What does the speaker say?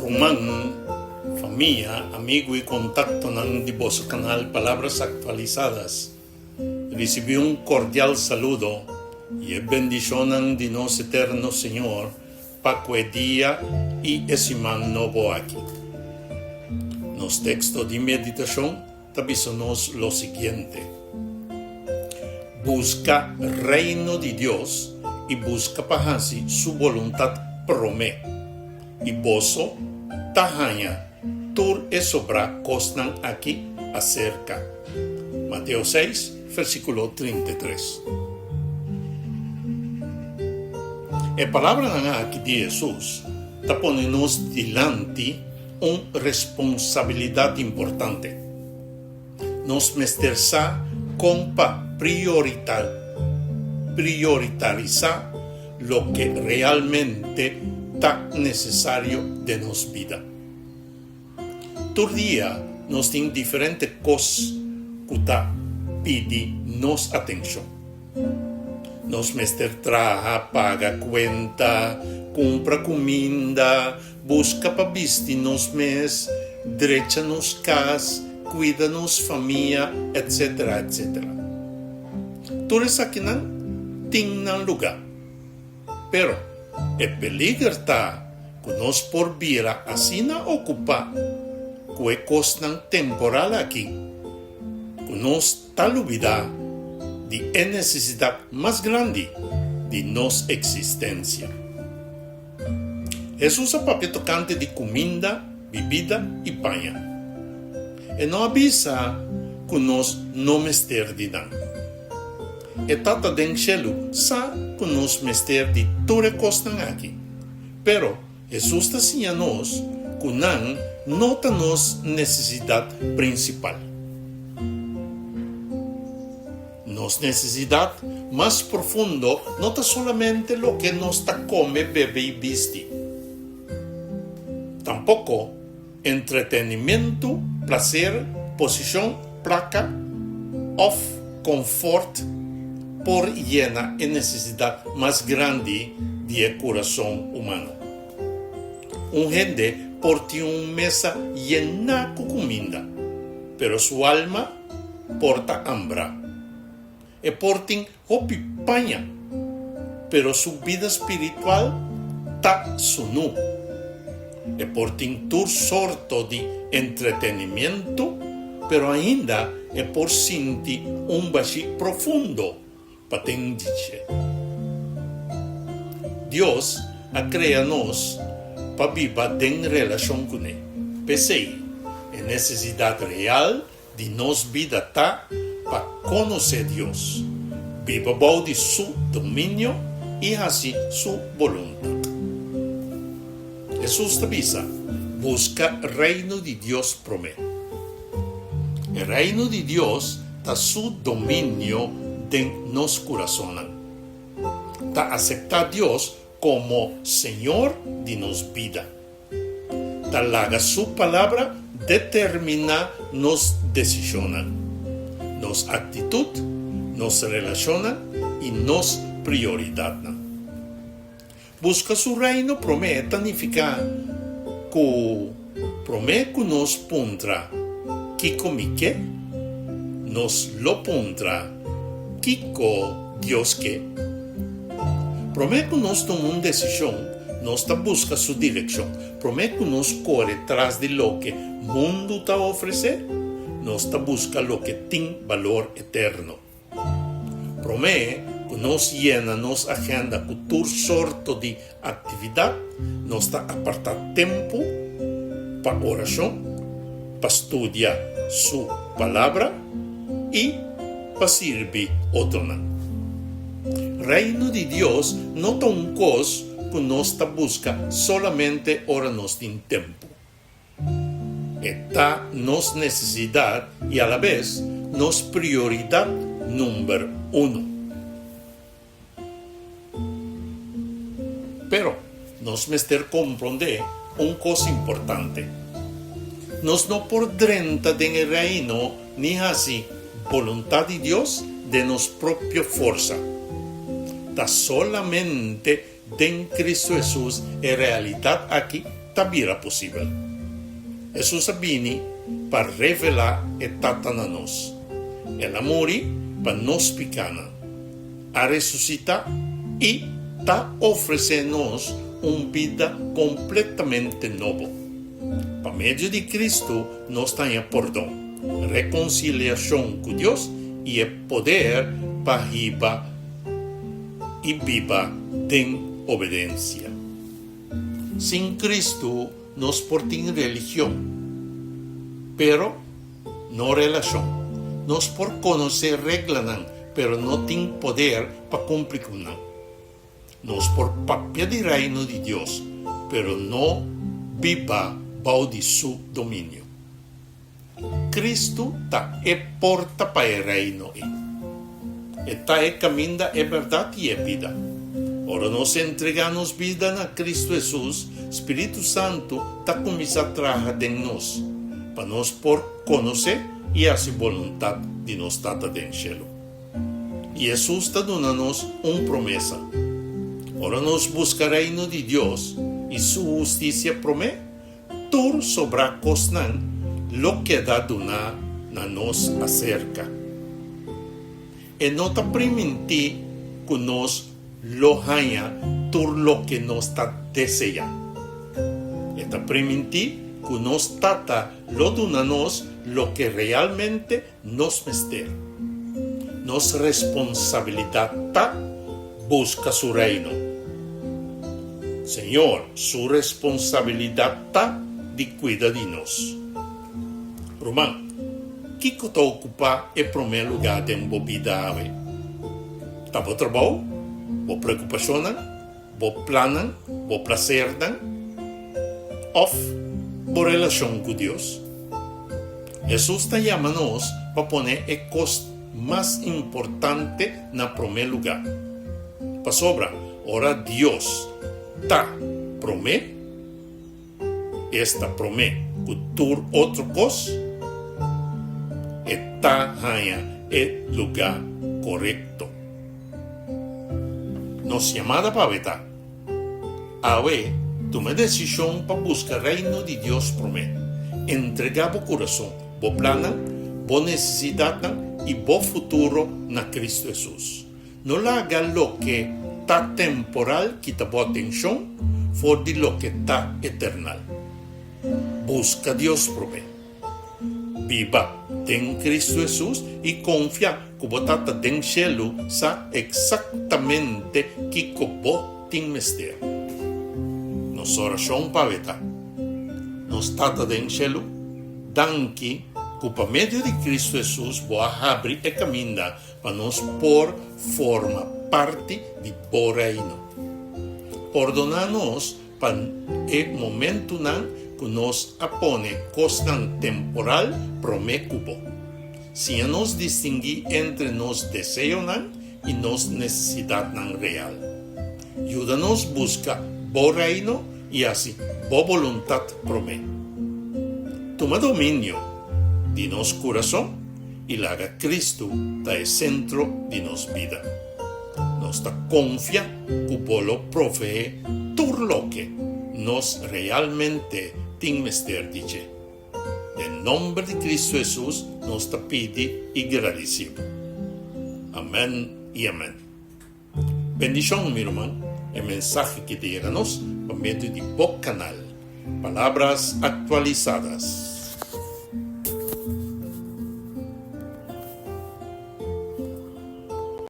Ruman, famia, amigu i kontaktonan di boso kanal Palabras Actualizadas, risibí un kordial saludo i e bendishonnan di nos Eterno Señor pa ku e dia i e siman nobo aki. Nos teksto di meditashon ta bisa nos lo siguiente, Buska Reino di Dios i buska pa hasi su boluntat promé, i boso ta haña tur e sobrá kosnan aki aserka. Mateo seis, versíkulo 33. E palabranan aki di Hesus ta pone nos dilanti un responsabilidat importante. Nos mester sa kon pa prioritarisá loke realmente ta nesesario den nos bida. Tur dia nos tin diferente kos ku ta pidi nos atenshon. Nos mester traha, paga kuenta, kumpra kuminda, buska pa bisti nos mes, drecha nos kas, kuida nos famia, etsetera, etsetera. Tur esakinan tin nan lugá. Pero, e peliger ta ku nos por bira asina okupá ku e kosnan temporal aki, ku nos ta lubidá di e nesesidat mas grandi di nos eksistensia. Hesus a papia tokante di kuminda, bibida i paña. E no a bisa ku nos no mester di nan. E Tata den shelu sa ku nos mester di tur e kosnan aki. Pero, Hesus ta siña nos ku nan no ta nos nesesidat prinsipal. Nos nesesidat mas profundo no ta solamente loke nos ta kome, bebe i bisti. Tampoko Entretenimentu, plaser, posishon, plaka òf konfòrt por yena e nesesidat mas grandi di e kurason humano. Un hende por tin un mesa yená ku kuminda, pero su alma por ta hambrá. E por tin hopi paña, pero su bida spiritual ta sunú. E por tin tur sorto di entretenimiento, pero ainda e por sinti un bashí profundo pa ten diche. Dios a krea nos pa biba den relashon kuné. P'esei, e nesesidat real di nos bida ta pa konosé Dios, biba bou di su dominio i hasi su boluntat. Hesus ta bisa, Buska Reino di Dios promé. E Reino di Dios ta su dominio den nos kurasonnan. Ta aseptá Dios komo Señor di nos bida. Ta laga su Palabra determiná nos desishonnan, nos aktitut, nos relashonnan i nos prioridatnan. Buska su Reino promé ta nifiká ku promé ku nos puntra Kiko mi ke? nos lo puntra Kiko Dios ke? Promé ku nos tuma un desishon, nos ta buska su direkshon. Promé ku nos kore tras di loke mundu ta ofresé, nos ta buska loke tin balor eterno. Promé ku nos yena nos agenda ku tur sorto di aktividat, nos ta apartá tempu pa orashon, pa studia su Palabra i pa sirbi otronan. Reino di Dios no ta un kos ku nos ta buska solamente ora nos tin tempu. E ta nos nesesidat i alabes nos prioridat number uno. Pero nos mester komprondé un kos importante, Nos no por drenta den e Reino ni hasi boluntat di Dios den nos propio forsa. Ta solamente den Cristo Hesus e realidat aki. ta bira posibel. Hesus a bini pa revelá e Tata na nos. El a muri pa nos pikánan, a resusitá i ta ofresé nos un bida kompletamente nobo. Pa medio di Kristu nos ta haña pordon, rekonsiliashon ku Dios i e poder pa hiba i biba den obedensia. Sin Kristu nos por tin religion, pero no relashon. Nos por konosé reglanan, pero no tin poder pa kumpli ku nan. Nos por papia di Reino di Dios, pero no biba bou di su dominio. Kristu ta e porta pa e Reino ei. E ta e kaminda, e bèrdat i e bida. Ora nos entregá nos bida na Kristu Hesus, Spiritu Santu ta kuminsá traha den nos, pa nos por konosé i hasi boluntat di nos Tata den shelu. I Hesus ta duna nos un promesa. Ora nos buska Reino di Dios i su hustisia promé, tur sobrá kosnan lo keda duná na nos aserka. E no ta primintí ku nos lo haña tur loke nos ta deseá. E ta primintí ku nos Tata lo duna nos loke realmente nos mester. Nos responsabilidat ta buska su Reino. Señor su responsabilidat ta di kuida di nos. Ruman, kiko ta okupá e promé lugá den bo bida awe? Ta bo trabou? Bo preokupashonnan? Bo plannan, bo plasernan òf bo relashon ku Dios? Hesus ta yama nos pa pone e kos mas importante na promé lugá. Pasobra ora Dios ta promé, esta promé ku tur otro kos, e ta haña e lugá korekto. Nos yamada pa awe ta, Awe, tuma e desishon pa buska Reino di Dios promé. Entregá bo kurason, bo plannan, bo nesesidatnan i bo futuro na Kristu Hesus. No laga loke ta temporal kita bo atenshon for di loke ta eternal. Buska Dios promé. Biba den Kristu Hesus i konfia ku bo Tata den shelu sa eksaktamente kiko bo tin mester. Nos orashon pa awe ta, Nos Tata den shelu, danki ku pa medio di Kristu Hesus bo a habri e kaminda pa nos por forma parti di bo Reino. Pordoná nos Pa e momentunan ku nos a pone kosnan temporal promé ku bo. Siña nos distinguí entre nos deseonan i nos nesesidatnan real. Yuda nos buska bo Reino i hasi bo boluntat promé. Tuma dominio di nos kurason i laga Kristu ta e sentro di nos bida. Nos ta konfia ku bo lo proveé tur loke nos realmente tin mester di dje. Den nomber di Kristu Hesus nos ta pidi i gradisí bo. Amèn i amèn. Bendishon, mi ruman, e mensahe ki ta yega nos pa medio di bo kanal, Palabras Actualizadas.